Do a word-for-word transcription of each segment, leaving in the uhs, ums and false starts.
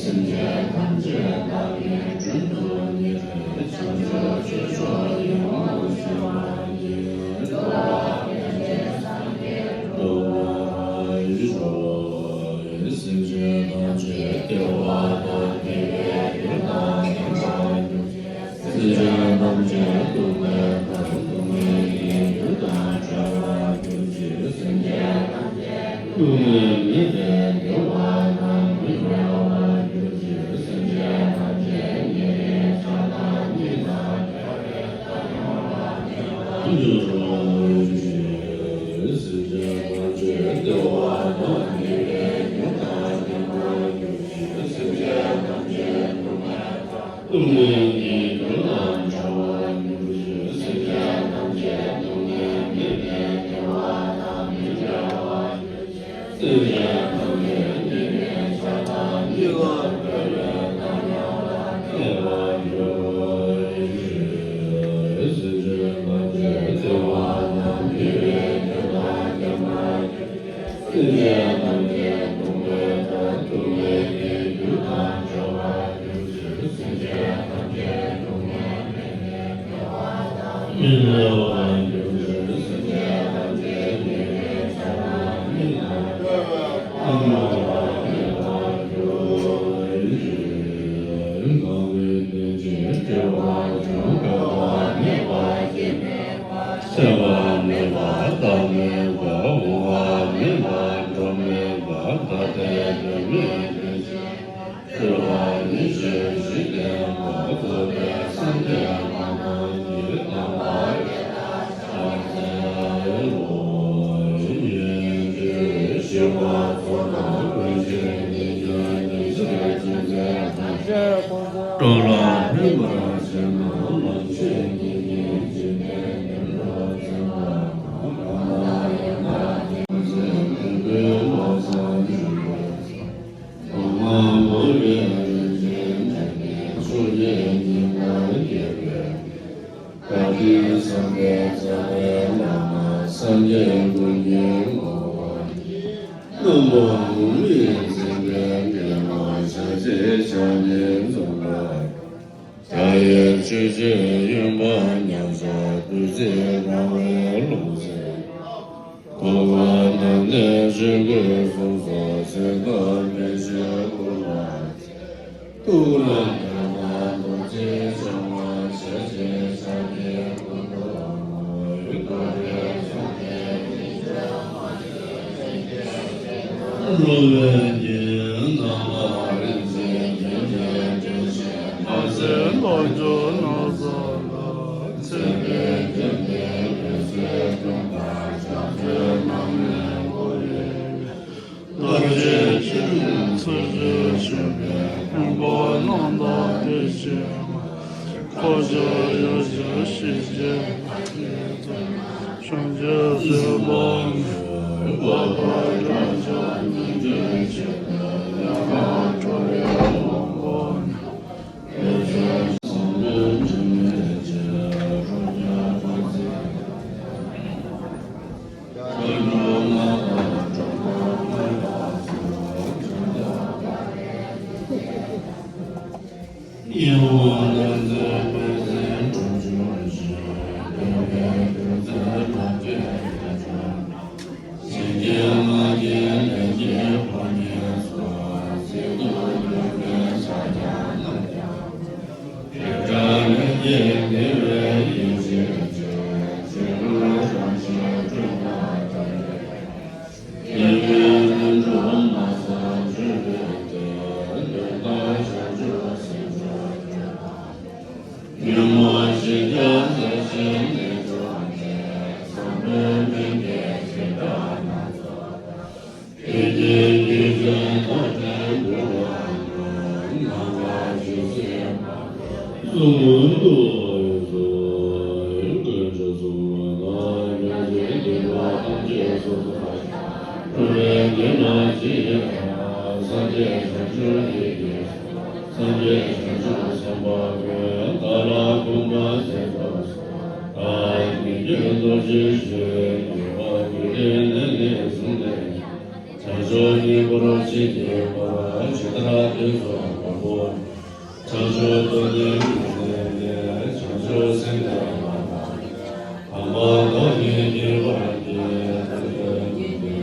སེམས་ཅན་ཐམས་ཅད་བདག་གིས་མགྲོན་དུ་གཉེར། བྱང་ཆུབ་སྤྱོད་མཆོག་ཡིད་འོང་ཞེས་པ་ཉིད། སེམས་ཅན་ཐམས་ཅད་བདེ་བ་དང་བདེ་བའི་རྒྱུ་དང་ལྡན་པར་གྱུར་ཅིག་སེམས་ཅན་ཐམས་ཅད་སྡུག་བསྔལ་དང་སྡུག་བསྔལ་གྱི་རྒྱུ་དང་བྲལ་བར་གྱུར་ཅིག་སེམས་ཅན་ཐམས་ཅད་སྡུག་བསྔལ་མེད་པའི་བདེ་བ་དང་མི་འབྲལ་བར་གྱུར་ཅིག་སེམས་ཅན་ཐམས་ཅད་ཉེ་བའི་ཆགས་སྡང་གཉིས་དང་བྲལ་བའི་བཏང་སྙོམས་པ་མེད་པར་གྱུར་ཅིག་སེམས་ཅན་ཐམས་ཅད་བདེ་བ་དང་བདེ་བའི་རྒྱུ་དང་ལྡན་པར་གྱུར་ཅིག་སེམས་ཅན་ཐམས་ཅད་སྡུག་བསྔལ་དང་སྡུག་བསྔལ་གྱི་རྒྱུ་དང་བྲལ་བར་གྱུར་ཅིག་སེམས་ཅན་ཐམས་ཅད་སྡུག་བསྔལ་མེད་པའི་བདེ་བ་དང་མི་འབྲལ་བར་གྱུར་ཅིག་སེམས་ཅན་ཐམས་ཅད་ཉེ་བའི་ཆགས་སྡང་གཉིས་དང་བྲལ་བའི་བཏང་སྙོམས་པ་མེད་པར་གྱུར་ཅིག་སེམས་ཅན་ཐམས་ཅད་བདེ་བ་དང་བདེ་བའི་རྒྱུ་དང་ལྡན་པར་གྱུར་ཅིག་སེམས་ཅན་ཐམས་ཅད་སྡུག་བསྔལ་དང་སྡུག་བསྔལ་གྱི་རྒྱུ་དང་བྲལ་བར་གྱུར་ཅིག་སེམས་ཅན་ཐམས་ཅད་སྡུག་བསྔལ་མེད་པའི་བདེ་བ་དང་མི་འབྲལ་བར་གྱུར་ཅིག་སེམས་ཅན་ཐམས་ཅད་ཉེ་བའི་ཆགས་སྡང་གཉིས་དང་བྲལ་བའི་བཏང་སྙོམས་པ་མེད་པར་གྱུར་ཅིག་གང་གི་དོན་ཕྱིར་སྐྱེ་བ་བྱུང་། འགག་པ་མེད་པ་སྐྱེ་མེད་པ། ཚེ་བ་མེད་པ་རྟག་མེད་པ། འོང་བ་མེད་པ་འགྲོ་མེད་པ། ད་ལྟའི་དོན་མེད་དོན་ཕྱིར་སྐྱེ་བ་ཉིད་ཆོས་བཞི་བསྟན་པ། རྫོགས་པའི་སངས་རྒྱས་ང་དང་ཉིད། དམ་པ་དེ་དག་ཕྱག་འཚལ་ལོ། ཡོན་ཏན་ཞི་བ་རྫོགས་པ་ཀུན་གཞི་ཉིད་ཀྱང་ཉིད་ཆོས་ཅན་མཛད་པ། འགྲོ་ལ་ཕན་པར་བྱེད་ན་ལམ་ཆེན་ཉིད་ཀྱི་འཇིག་རྟེན་དོན་གྲུབ་མཛད་པ། གང་དག་ཡོན་བདག་ཐམས་ཅད་ཀུན་གྱི་བློ་བཟང་འཇུག་པའི་ཐོག་མར་བོད་པའི་རིན་ཆེན་འབྲས་ནི་ཕྱོགས་བརྒྱད་ཉི་ཟླར་རྒྱས་པའི་བཀའ་དྲིན་བསམ་པའི་རྩ་བའི་བླ་མ་སངས་རྒྱས་ཀུན་གྱི་ངོ་བོ་ཉིད། རྣམ་པ་འོག་མིན་མཛད་པའི་འདས་མ་ཆ་ཤས་ཕྱག་ནི་འཛོམས་པ། ཞྭ་ཡི་ཆོས་རྗེ་གཡོན་པ་ཉག་ཕྲ་བདུད་རྩིས་གང་བའི་ལུང་བསྟན། འཁོར་བ་ནང་ནས་ཆོས་གོས་གསུམ་སོགས་མཚན་རྟགས་སྨན་ཆས་བསྐུལ་བ། ཐུགས་རབ་དོན་དང་རྡོ་རྗེ་འཆང་དབང་ཞལ་ཕྱེ་ཕྱག་རྒྱའི་སྐུ་མདོག་དམར་པོའི་བཀོད་པའི་མཆོད་རྟེན་ཉིད་ཀྱང་མ་ཆེན་ཅན་གྱི་རྣམ་པར་རིན་ཆེན་རྒྱན་ཆས་སྤྲས་ཤིང་ལྷ་སྲིན་ལྷོ་ཕྱོགས་ནགས་ཚལ་ལ། མཚན་དཔེའི་རྒྱན་ལྡན་འོད་ཟེར་སྤྲིན་ལྟར་ཕྱག་མཛོད་རྣམས་ལས་བསྐོར་བའི། ལྷར་བཅས་ཆོས་དབྱིངས་མཚོན་ཆར་ཕྱུང་བའི་ཕུང་པོ་རྣམ་དག་དེ་བཞིན་མ། འཁོར་བཅས་ཡོ་བྱད་ཞིང་གཤེགས་པ། བྱང་ཆུབ་སེམས་དཔའ་འོད་དཔག་པ་དགྲ་བཅོམ་ཉིད་ཀྱི་སྤྱན་སྔར་ཡང་དག་ཁྲོ་བའི་དབང་པོ་རྣམས། ཉོན་མོངས་ཞེན་ཆགས་ཟག་བཅས་ནད་གཅོད་དེ། བཟང་པོའི་སྨན་གྱི་བྱེ་བྲག་སྣ་ཚོགས། བདེ་སྐྱིད་རྒྱུ་ཅན་རྟོགས་ལྡན་འབུལ་བ་ཡང་། ནམ་མཁའ་ཇི་སྲིད་མ་འདྲེས་གསུང་དུ་གསོལ། ཀུན་ཏུ་བཟང་པོ་དང་། བརྒྱ་བྱིན་སྡིག་པ་ཐམས་ཅད་སོ་སོར་བཤགས། འཁོར་བའི་སྡུག་བསྔལ་ཇི་སྙེད་པ། སངས་རྒྱས་བྱང་ཆུབ་ཀྱི་རྒྱལ་སོགས། སངས་རྒྱས་བྱང་ཆུབ་སེམས་དཔའ་ཀུན། བདག་ལ་གུས་པས་བརྩེ་བ་སོགས། བདག་ཉིད་ཀྱི་རྡོ་རྗེ་ཆོས་ཀྱི་དབང་པོ། རྒྱུད་དེ་ནས་ནི་གསུངས་ཏེ། བྱང་ ཕྱོགས་གཉིས་པོར་གཅིག་གི་བར་ཇི་ལྟར་དུས་སུ་དཀོན་པོ། བྱང་ཆུབ་ཏུ་ནི་མི་འཛིན་ཏེ། བྱང་ཆུབ་སེམས་ནི་བླ་ན་མེད། དམ་པ་བདག་གིས་བགྱིས་པར་བགྱི། ཐུབ་པའི་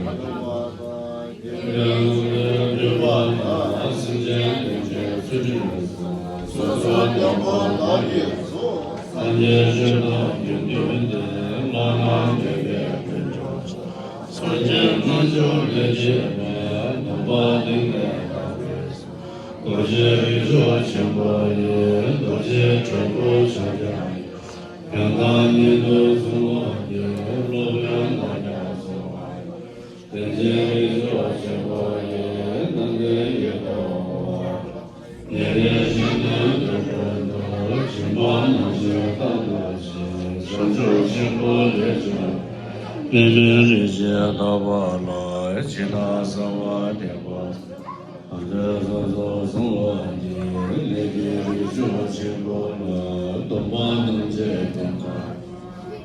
སྙིང་པོས་བགྱིས་པ་དང་། སེམས་ཅན་ཐམས་ཅད་ཚུལ་ཁྲིམས་སྲུང་། སོ་སོའི་སྟོན་པ་བདག་གིས་སོ། སངས་རྒྱས་ཆོས་དང་དགེ་འདུན་ཏེ། བླ་ན་མེད་པའི་དཀོན་མཆོག་སངས་རྒྱས་རྣལ་འབྱོར་ལས་བྱེད་མའི། སྡོམ་པ་གཏིང་ནས་བཏབ་པས། རྡོ་རྗེ་རིགས་མཆོག་ཆེན་པོ་ཡི། རྡོ་རྗེ་དྲིལ་བུ་ཕྱག་རྒྱ་ཡིས། ཡང་དག་ཉིད་དུ་བཟུང་བ་ཡི། སློབ་དཔོན་བདག་ཀྱང་བཟུང་བ་ཡི། བསྟན་འཛིན་རིགས་མཆོག་ཆེན་པོ་ཡི། རྣམ་འདྲེན་ཡོད་དོ། ཉེར་ལེན་གཞན་དོན་དུ་འགྲོ་འདུག་སྦྱིན་པ་རྣམ་བཞི་རྟག་ཏུ་བྱེད། བྱང་ཆུབ་ཆེན་པོ་ལས་བྱུང་བའི། དམན་པའི་རིགས་ཀྱི་ཐར་པ་ལ། ཇི་ལྟར་གསོལ་བ་འདེབས་པ། ཨ་ནི་སོ་སོར་བཟུང་བ་ཡི། ལས་ཀྱི་རིགས་མཆོག་ཆེན་པོ་ལ། སྡོམ་པ་རྣམ་འབྱེད་བསྟན་པ།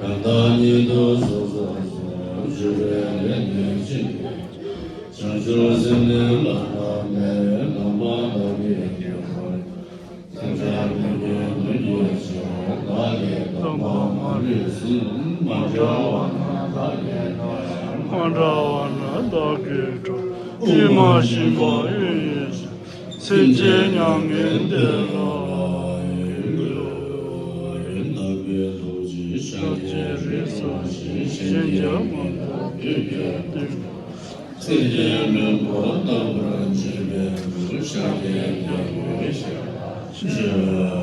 ཡང་དག་ཉིད་དུ་སོ་སོར་བཟུང་། སྤྱོད་པའི་ལས་ནི་ཅི་ཡིན་གྱི། བྱང་ཆུབ་སེམས་ནི་བླ་ན་མེད། དམ་པ་བདག་གིས་བགྱིས་པར་བགྱི། ཐམས་ཅད་ཀུན་གྱི་དོན་གྱི་ཕྱིར། བདག་གིས་སྡོམ་པ་མ་ལུས་བཟུང་། མ་འབྲལ་བ་ན་བདག་གིས་བསྟན། མ་འབྲལ་བ་ན་བདག་གིས་སྒྲོལ། དབུས་མ་ཞིག་པ་དབུས་ཡིན་ཞིང་། སེམས་ཅན་མྱ་ངན་འདས་ལ། བདག་གི་ཐུགས་རྗེས་ཤཱཀྱའི་རིགས་སུ་ཞིག་གཞན་གྱིས་མ་ཐུབ་བདུད་ཀྱི་གདུང་། ཚིག་གི་མེ་འབར་ལྟ་བུར་བརྗིད་པའི་སྐུ། ཤཱཀྱའི་རྒྱལ་པོའི་ཞབས་ལ་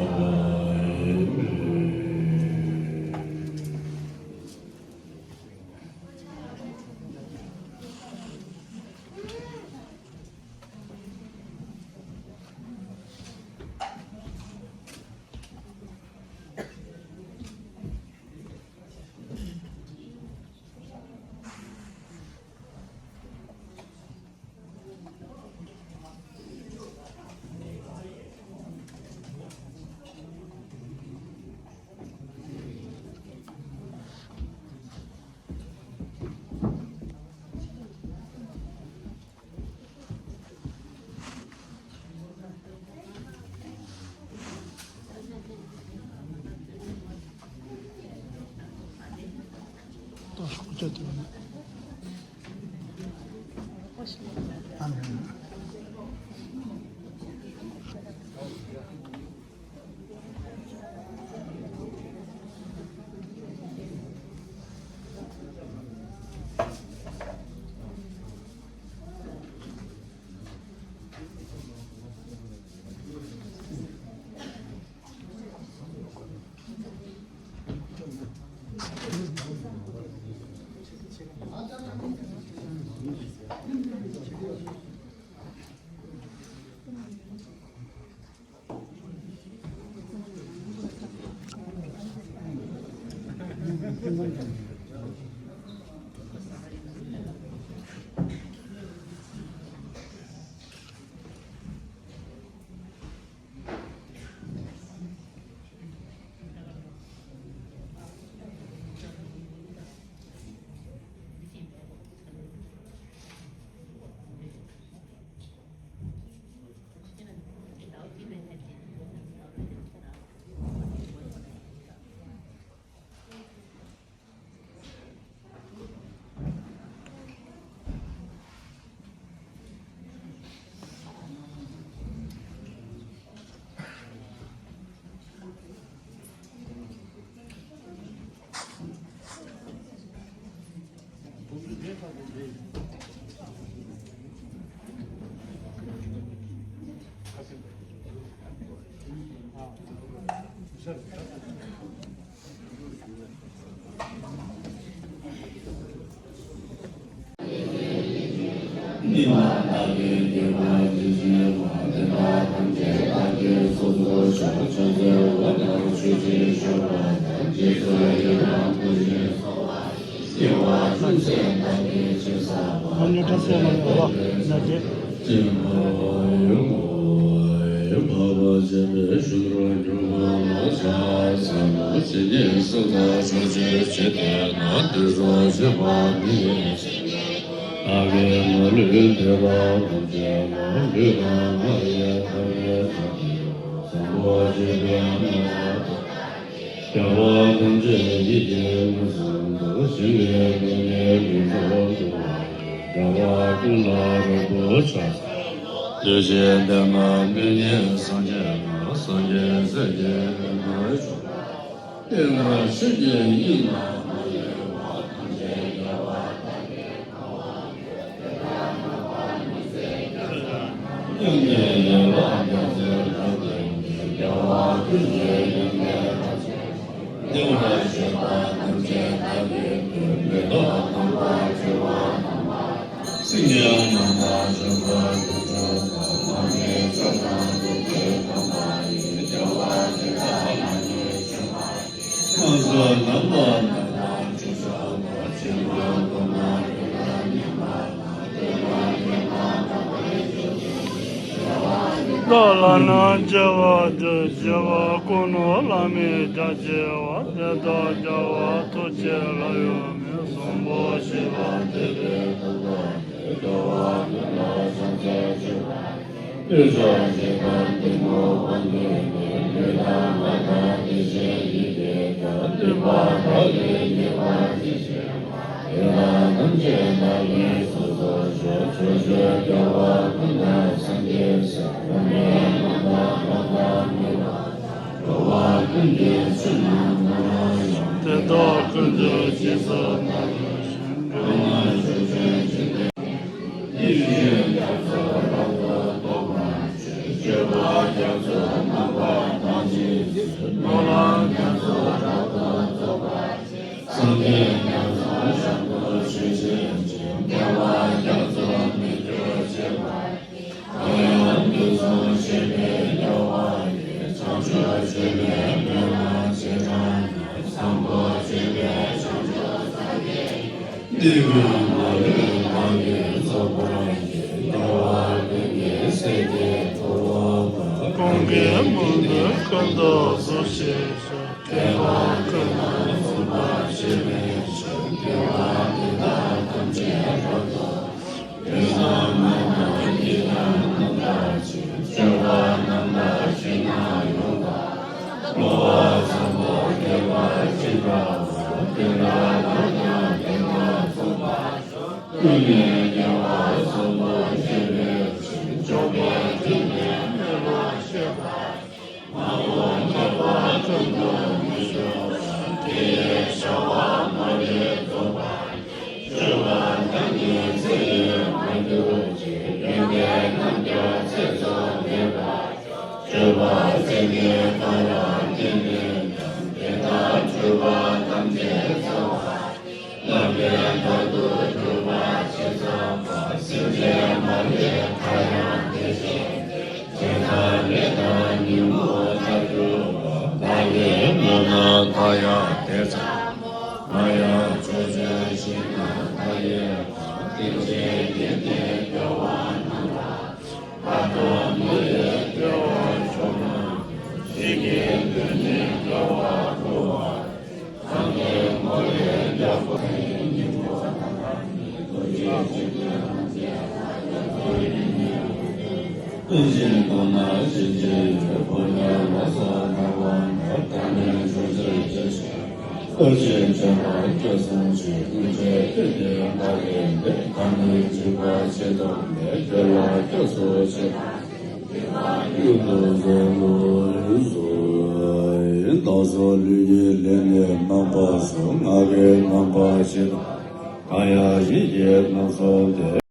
བཞེས་པ་ཡིན། ངག་གི་མ་ལུས་འདོད་པ་ཐམས་ཅད་ལ། ལུས་དང་ངག་ཡིད་ཐམས་ཅད་ཀྱང་། བཟང་པོ་སྤྱོད་པའི་མི་ལ། རྒྱལ་བ་ཐམས་ཅད་ཡིད་ཀྱིས་མངོན་སུམ་དུ། བྱིན་གྱིས་བརླབས་ནས་ལེགས་སོ་བསྐུལ་བ་ཡིས། རྒྱལ་བ་ཀུན་ལ་རབ་ཏུ་ཕྱག་འཚལ་ལོ། བདེ་ཞིང་ལྡན་ན་མི་ཉིད་སངས་རྒྱས་ལ། སངས་རྒྱས་སྲས་ཀྱི་དཔལ་མོས་སྤྱོད་པ། དེ་ལ་ཆོས་ཀྱི་དབྱིངས་ལ་མ་ལུས་པ། ཐམས་ཅད་རྒྱལ་བ་དག་གི་དབང་པོ། དེ་དག་རྣམ་པར་སྨིན་མཛད་རྒྱ་མཚོའི་ནང་། དབྱིངས་ཀྱི་ཡན་ལག་རྒྱ་མཚོའི་རབ་བརྟན་ཏེ། རྒྱལ་བ་ཀུན་གྱི་དབྱིངས་ལས་རབ་འབྱུང་བ། བདེ་བར་གཤེགས་པ་ཐམས་ཅད་བདག་གིས་བསྟོད། མེ་ཏོག་དམ་པ་སྤྱན་དྲངས་པ་དང་། སེང་གེའི་རྣམ་པར་བྱོན་པ་དགུ་བཅུ་པ། ལྷ་མིའི་མཆོད་པ་དྲུག་ཅུ་ཐམ་པ་ཡིས། རྒྱལ་བ་དེ་དག་ལ་ནི་བྱོན་པ་ཡི། སྔགས་སུ་རྣམ་པར་སྨིན་པ་དྲུག་ཅུ་པ། ཆེན་པོ་དུ་མ་རེ་རེ་མཉམ་པ་དང་། བདེ་བ་ཅན་དང་དག་པའི་རྒྱུ་ཅན་གྱི་རྒྱལ་བ་ནི། བདག་ལ་ནི་བྱ་བ་འདི་བྱེད་པ། ཀུན་སློང་ལྷ་མིའི་རྒྱ་ཆེ་བ། དེ་དག་རྒྱལ་བ་ཐུགས་རྗེ་ལ་ཡོད་མིན། བཟང་པོ་སྤྱོད་པ་འདི་ལས་ཐར་པ་ཡི། རྒྱལ་བ་ཀུན་ལ་ཕྱག་འཚལ་མཆོད་པ་ཡི། སྤོས་ཆུ་སྤྱན་དང་ལྡན་པོ་དབང་གིས་ནི། ལུས་དང་ངག་དང་བདེ་ཆེན་ཡིད་ཀྱིས་ཀྱང་། སྟོན་པ་བདག་གིས་ཉེས་པ་ཅི་བྱས་པ། དེ་དག་ཐམས་ཅད་བདག་གིས་སོ་སོར་བཤགས། ཕྱོགས་བཅུའི་རྒྱལ་བ་ཀུན་དང་སངས་རྒྱས་སྲས། དམ་པའི་ལྷ་དང་ལྷ་མ་ཡིན་པ། འགྲོ་བ་ཀུན་གྱི་ཚུལ་རྣམས་ངོ་མ་ཡིན། དེ་དག་ཀུན་གྱི་རྗེས་སུ་བདག་སློབ་ཅིང་། གང་ལ་ཕྱོགས་བཅུའི་འཇིག་རྟེན། ཡེ་ཤེས་རྒྱ་མཚོ་རབ་ཏུ་རྟོགས་པར་བྱེད། སྤྱོད་པ་རྒྱ་མཚོའི་རྣམ་པར་དག་ཅིང་གཟིགས། སྨོན་ལམ་རྒྱ་མཚོ་རབ་ཏུ་རྫོགས་པར་བྱེད། སངས་རྒྱས་རྒྱ་མཚོའི་ཞབས་རྡུལ་ཆུ་སྲིན་ཆེན། བདེ་བ་རྒྱ་མཚོ་མི་སྐྱོ་སྤྱད་པར་བགྱི། གང་ཡང་དུས་གསུམ་གཤེགས་པའི་རྒྱལ་བ་ཡི། བྱང་ཆུབ་སྤྱོད་པའི་སྨོན་ལམ་རྗེས་འབྲང་ནི། བཟང་པོ་སྤྱོད་པའི་བྱང་ཆུབ་སངས་རྒྱས་ཀྱི། འདི་ཀུན་མ་ལུས་བདག་གིས་རྫོགས་པར་བགྱི། རྒྱལ་བ་ཀུན་གྱི་སྲས་ཀྱི་ཐུ་བོ་པ། གང་གིས་སྨོན་འདི་ཀུན་ཏུ་གཟིགས་ཤིག་ཞུ། དད་པ་ཀུན་ཏུ་བཟུང་བར་བྱེད་པའི་ཕྱིར། དགེ་བ་འདི་དག་ཐམས་ཅད་རབ་ཏུ། དེ་ན་མ་ན་ཡི་དམ་རྣམ་དག་ཅིང་། སྤྱོད་པ་རྣམ་དག་ཅིང་ན་ཡོད་པ། སློབ་པ་བཟང་པོ་དགེ་བ་ཅི་འདྲ་བ། དེ་དག་ལ་ཡང་དེ་དག་མཚུངས་པར་སྤྱོད། ཀུན་ནས་དགེ་བ་བཟང་པོ་སྤྱད་པའི་ཕྱིར། མཆོག་གི་ཐུགས་ཉིད་མངོན་པར་ཤེས་པ། མ་འོངས་ཉེས་པ་ཀུན་ཏུ་མི་འགྲོ་བར། དེ་ཡི་བྱ་བ་མ་ལུས་རྫོགས་པར། སྤྱོད་པ་དག་ནི་ཚེ་ཡི་མ་གྱུར་ཅིག་ཡོན་ཏན་རྣམས་ཀྱང་ཚེ་བཟུང་མེད་པར། སྤྱོད་པ་ཚེ་འདིར་གང་ཡང་བསྟེན་ནས་ཀྱང་། དེ་དག་འཁྲུལ་པ་ཐམས་ཅད་སེལ་བར། ལམ་པའི་མཐར་ཐུག་གྱུར་པ་ཇི་ཙམ་པ། སེམས་ཅན་མ་ལུས་མཐའ་ཡང་བདེ་ཞིང་བདེ། དེ་དག་ལས་དང་ཉོན་མོངས་མཐར་གྱུར་པ། བདག་གིས་བསྔོས་ན་མཐའ་ཡང་བདེ་ཙམ་མོ། ང་ཡང་ཕྱོགས་བཅུའི་ཞིང་རྣམས་མཐའ་ཡས་པ། རྟེན་ཅན་དགེ་འདུན་དགེ་བ་རྣམས་ལ། བར་དོ་མི་ཡི་བདེ་བ་མཆོག་རྣམས་ཀྱང་། ཡིད་ཀྱི་དོན་ནི་དགེ་བ་བསྐུལ་བ་ཡིས། གང་གིས་བསྔོ་བའི་རྒྱལ་པོ་ཡི། སྙིང་པོ་ཐམས་ཅད་ཐུགས་རྗེ་ཆེན་པོས་ཐམས་ཅད་རྫོགས་པའི་སྙིང་པོ་ཡིན། ཀུན་གཞི་མཐོང་ན་ཕྱིན་ཅི་ལོག །འཕོ་འགྱུར་ལ་སོགས་ལྷག་པར་འདོད། བདག་ནི་ཕྱོགས་བཅུའི་སྐྱེ་མཆེད་ཀུན། རྟག་ཅིང་བྱེ་བྲག་སྐྱེ་གསུམ་ཆོས། ཀུན་བྱེད་རྟེན་འབྲེལ་བདག་གི་འདོད། བདག་ནི་འཇིགས་པ་ཆེ་སྟོབས་ལས། འདོད་ལ་སྐྱབས་སུ་མཆི་བ་ཡིས། གཡུལ་དུ་བཟོད་པར་གསོལ། བདག་སོགས་ལུས་ཀྱི་ལས་ནི་རྣམ་པ་གསུམ། ངག་གི་རྣམ་པ་བཞི་དང་། གང་ཡང་ཡིད་ཀྱི་རྣམ་གསུམ་སྟེ།